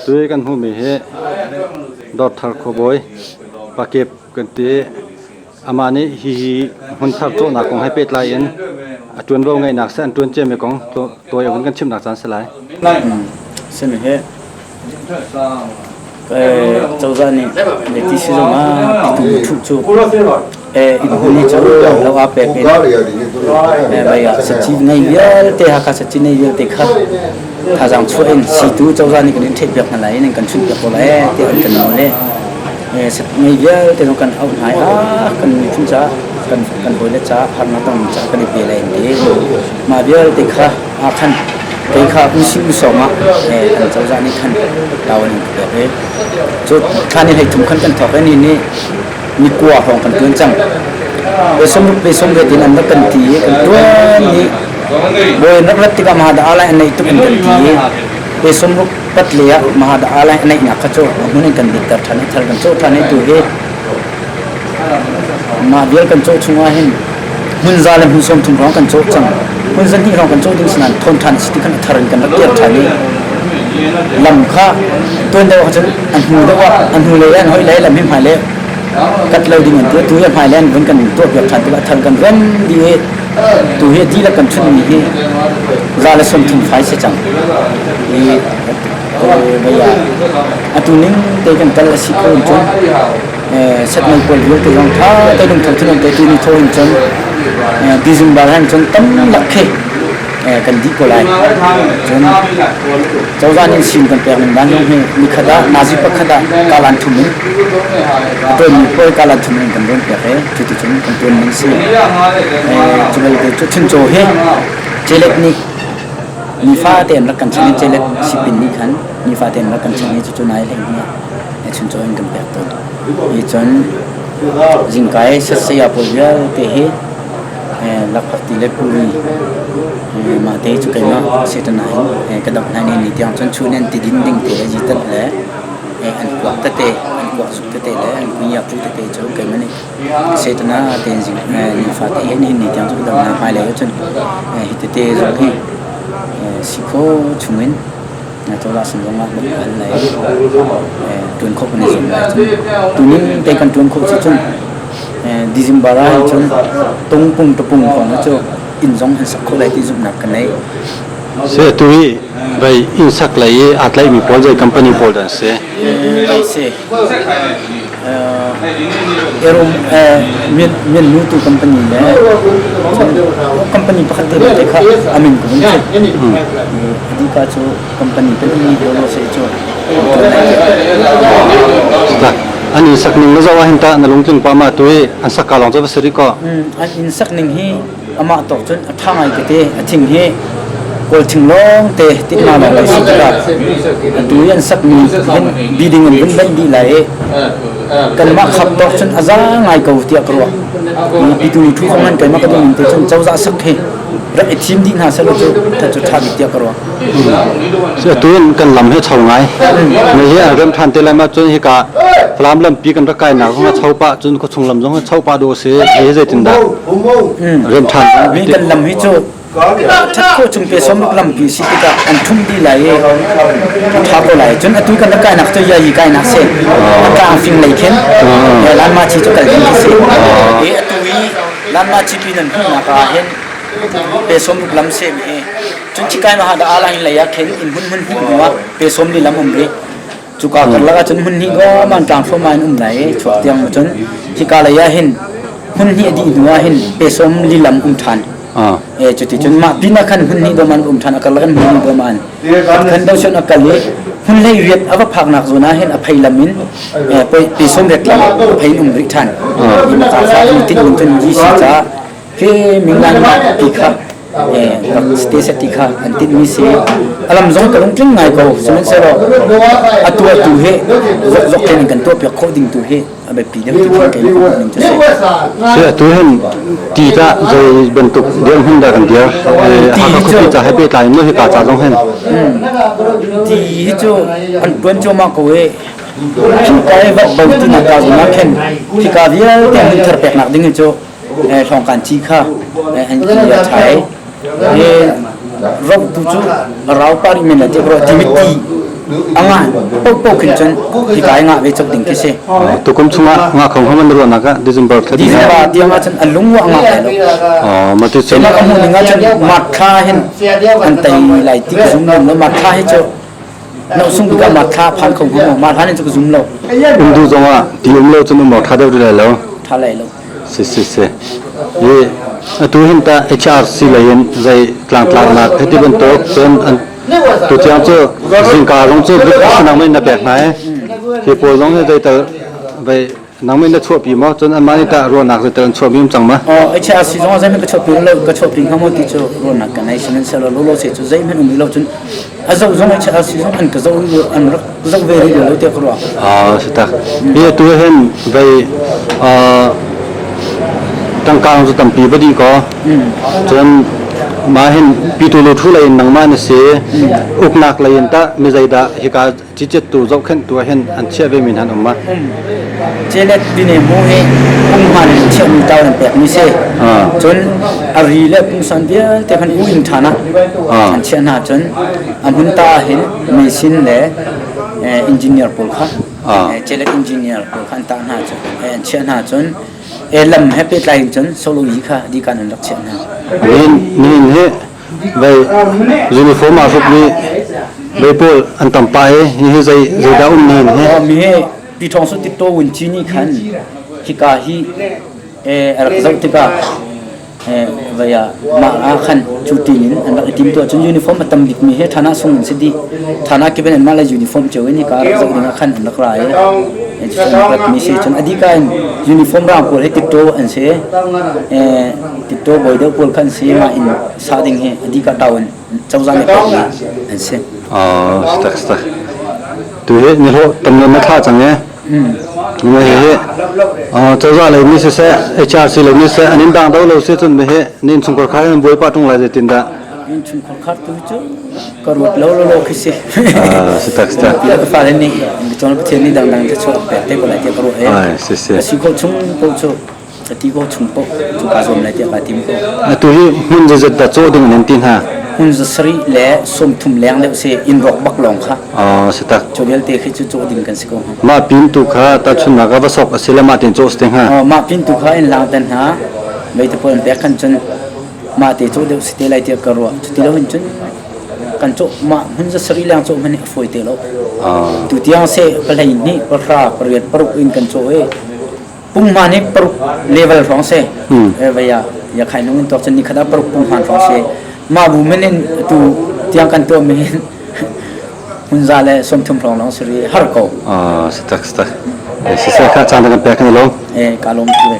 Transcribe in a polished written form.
Tui kan hmuhmi hi Dawrthar khuabawi pakep kan ti. Amah nih hihi hmunthar cawhnak kong he pehtlai in a ṭuanvo ngeihnak seh an ṭuan ciami kong tawi a vun kan chimhnak caan si lai. Simi hi cozah nih ti sizung ah pitu ṭhuh cu inn hmun hi cu lo aa pek in vei ah saci nei vialte Hakha saci nei vialte kha thazaang chuah in situ cozah nih kan in ṭheih piak hna lai in kan chunh piak ko lai tiah an kan nawl i ngei vialte zong kan auh hna i kan miphun caah kan kan hawile caah harnak tong caah kan i pe lai an ti. Mah vialte kha ah khan kei kha usi usawng ah kan cozah nih khan tawan in ka pek i cu thla ni 13 khan kan thawk i ni nih ni kua hrawng kan tuan cang. Pe 60 pe 80 in an rak kan ti i kan tuan ni bawi an rak rat tikah maha dah alai an neih tuk in kan ti i pe 60 pat le ah maha dah alai a neihnak kha cu a hmun in kan bitter ṭhan i thal kan cawh ṭhan i tu hi mah vial kan cawh chungah hin hmun za le hmun 30 hrawng kan cawh cang. Hmun 200 hrawng kan cawh ding si nain thawn ṭhan a si ti khan a thar in kan rak kir ṭhan i lam kha tuan deuh ahcun a hnu deuh ah a hnu lei an hoih le lam hi hmai le kat lo ding an ti. Tu hi hmai le an vun kan tuah piak ṭhan tikah thal kan rem dih i tu hi dihlak kan chunhmi hi 130 fai si cang. I vei ah atu ning te kan kal a si kho in cun setmei pawl vialte zong ṭha te lungtho thinlung te tu ni tho in cun December han cun tam lak khi kan dih ko lai. Cun cozah nih sim kan pek ning dan zong hi nikhat ah nazi pakhat ah kalan thum in a ṭuanmi pawl kalan thum in kan rawn pek i cuticun kan ṭuan ning si. Cu belte cu chuncaw hi celet nih nifate an rak kan chanh i celet sipin nih khan nifate an rak kan chanh i cucu nai hlei hnu ah chuncaw in kan pek tawn. Hi cun zingkai saya pawl vialte hi lakphakti le puri mah te cu keimah Satan ah ka dangh hna ni ni tiang cun chun an ti din ding te le zitat le an kuak tete an kuak zuk tete le an kunya pu tete cu keimah nih Satan ah ten zing nifa te he ni ni tiang cu ka dangh hna. Hmailei ah cun hi tete zong hi si kho chungin cozah sin zong ah hal lai ṭuan khawh kan i zuam lai. Cun tuning te kan ṭuan khawh si cun December ah hin cun tungpung tapung hrawng cu inn zong an sak khawh lai ti zumhnak ka nei. Si atu hi vei inn sak lei i aa tlaihmi pawl zei company pawl dah an si? Vei si. Erum mian nu tu company le company pakhat te te kha amin ko vun theih. Adika cu company pahnih lo se cu. An inn sak ning na zoh ah hin tah na lungtling pa ma tu i an sak ka lawng cu va si rih ko. An inn sak ning hi amah tawk cun a ṭha ngai tete. A thing hi kawl thing lawng te titma lawng te si tikah atu i an sakmi hin biding in vun benh dih lai i kanmah khap tawk cun a za ngai ko tiah ka ruah. Pitu ni thu zong an keimah ka duh ning te cun cozah sak hi rak i thim dih hna sehlaw cu that cu ṭha bik tiah ka ruah. Atu in kan lam hi chau ngai. Na hi an rem ṭhan te lai ma cun hika Falam lampi kan rak kainak zong a chau pah cun khuachung lam zong a chau pah dawh a si. Hi zeitindah rem ṭhan? Mi kan lam hi cu ṭhat khawh chung pe sawm lampi si tikah an ṭhum dih lai i a ṭha ko lai. Cun atu kan rak kainak cu yayi kainak si. A tlang fing lei khin Lanma chi cu kal ding khi si. I atu i Lanma chi pi nan hmuhnak ah hin pe 60 lam sem hi. Cun chikai ma dah ala hin lei ah khin inn hmun hmun hnih hnu ah pe 40 lam um rih. Cuka karlak ah cun hmun hnih go man tlang thluahmah in um lai i chuak tiang cun hika lei ah hin hmun hnih a dih hnu ah hin pe 40 lam um ṭhan. E cuti cun mah pin ah khan hmun hnih dawman um ṭhan, a karlak in hmun hnih dawman khan do chun a kal i hmun 18 a va phaknak zawn ah hin a phei lam in pe 80 lam a phei in um rih ṭhan. Hi maka fa an tin ning cun GC ca hi minglan ti kha rak te set ti kha an tinhmi si. Alam zong ka lungtling ngai ko, sihmanhsehlaw atu atu hi zokzok tein kan tuahpiak khawh ding tu hi a biapi deuh ti khin kei ka ning cu si. Si atu hin ti tah zei bantuk dirhmun dah kan dir? Hakha khuapi ca he pehtlai in maw hika ca zong hin? Ti hi cu an tuan cuahmah ko i hika i vat bo tinak ka zawn ah khin hika vialte hmun thar peknak ding hi cu hlawngkan ci kha an ki a ṭha i roh tu cu rau pah rih men lai ti ka ruah. Ti mit ti. A ngah paohpaoh khin cun hika i ngah ve cawk ding khi si. Tukum chungah nga kho hman na ruahnak ah December thla December tiang ah cun a lung a ngah lai lo. Ma ti cun Keimah ka hmuh ning ah cun March thla hin an tei lai ti ka zum lem lo. March thla hi cu na sung bik ah March thla phan kho hnga maw? March thla hin cu ka zum lo. Um du zong ah ti um lo cun um awk tha deuh rih lai lo. Tha lai lo. Si si si. I atu hin ta HRC lei in zei tlangtlaknak hiti bantuk cun an tutiang cu zingka zong cu nangmah in na pek hna i hi pawl zong hi zeital vei nangmah in na chuahpi maw cun anmah nih tah ruahnak zeital an chuahmi um cang ma? Oh, HRC zong zeihmanh ka chuahpi lo ka chuahpi hnga maw ti cu ruahnak ka nei sihmanhsehlaw lawlaw se cu zeihmanh um rih lo cun a zoh zong HRC zong an ka zoh an rak zoh ve rih lo tiah ka ruah. Ah, si tak. Hi atu hin vei tangka cu tampi va dih ko. Cun mah hin pitu lu thu lei in nangmah na si. Uknak lei in tah mi zeidah hika cicettu zohkhenhtu ah hin an chiah ve mi hna an um ma? Celet tine mu hi pumhman in chiahmi tau an pekmi si. Cun a ri le pungsan vialte khan u in ṭhan ah an chiah hna cun a hmun ta ah hin meisin le engineer pawl kha celet engineer pawl kha an tah hna cun an chiah hna cun lam he pehtlai in cun solo yi kha dikan an rak chiah hna. Nihin hi vei uniform aa hrukmi vei pawl an tam pah i hihi zei zeidah um nihin hi? Mi hi Pi Thawng Su Titto Wun Ci nih khan hika hi a rak zoh tikah vei ah mah ah khan cu tin in an rak i timtuah cun uniform a tam bikmi hi Thana sung an si dih. Thana kip in anmah le uniform cio in hika rak zoh ding ah khan an rak ra i cucu an rak ratmi si. Cun a dika in uniform rang pawl hi Titto an si. Titto bawi deuh pawl kha an si. Mah in sa ding hi a dika tau in cozah nih pekmi an si. Tak tak. Tu hi nihlawh tam na thla cang e. Hi cozah lei mi siseh HRC lei mi siseh an in dang do lo si cun mi hi ni innchungkhar khar in buai pah ṭung lai zeitin dah? Innchungkhar khar tu cu ka ruat lo lo lo khi si. Si tak si tak. Ka fale nih cun Pathian nih dangdang te chuah pek te ko lai tiah ka ruah e. Si si. Ka si khawh chung ko cu Ka ti ko chung paoh cu kaa zuam lai tiah kaa tim ko. Atu hi hmun zeizat dah caw ding nan ti hna? Hmun 730 leng deuh si inn rawk bak lawng kha. Oh, si tak. Cu vialte khi cu caw ding kan si ko hnga. Mah pin tu kha tahchunhnak ah va sok a si le mah tin caw si te hnga. Oh, mah pin tu kha in lang ten hna. Mei te pawl an pek khan cun mah te caw deuh si te lai tiah ka ruah. Cuti lo hin cun kan cawh mah hmun 700 leng cawh hmanh hi a fawi te lo. Tu tiang se pahlei hnih pahra pariat paruk in kan cawh i Punghman hi paruk level hrawng si. Vei ah ya khai nung in tuak cun nikhat ah paruk punghman hrawng si. Mah bu men in tu tiang kan tuah mi hin hmunza le 30 hrawng lawng si ri har ko. Ah, si tak si tak. Si se kha caan kan pek ni lo. Eh, ka lawm tu ve.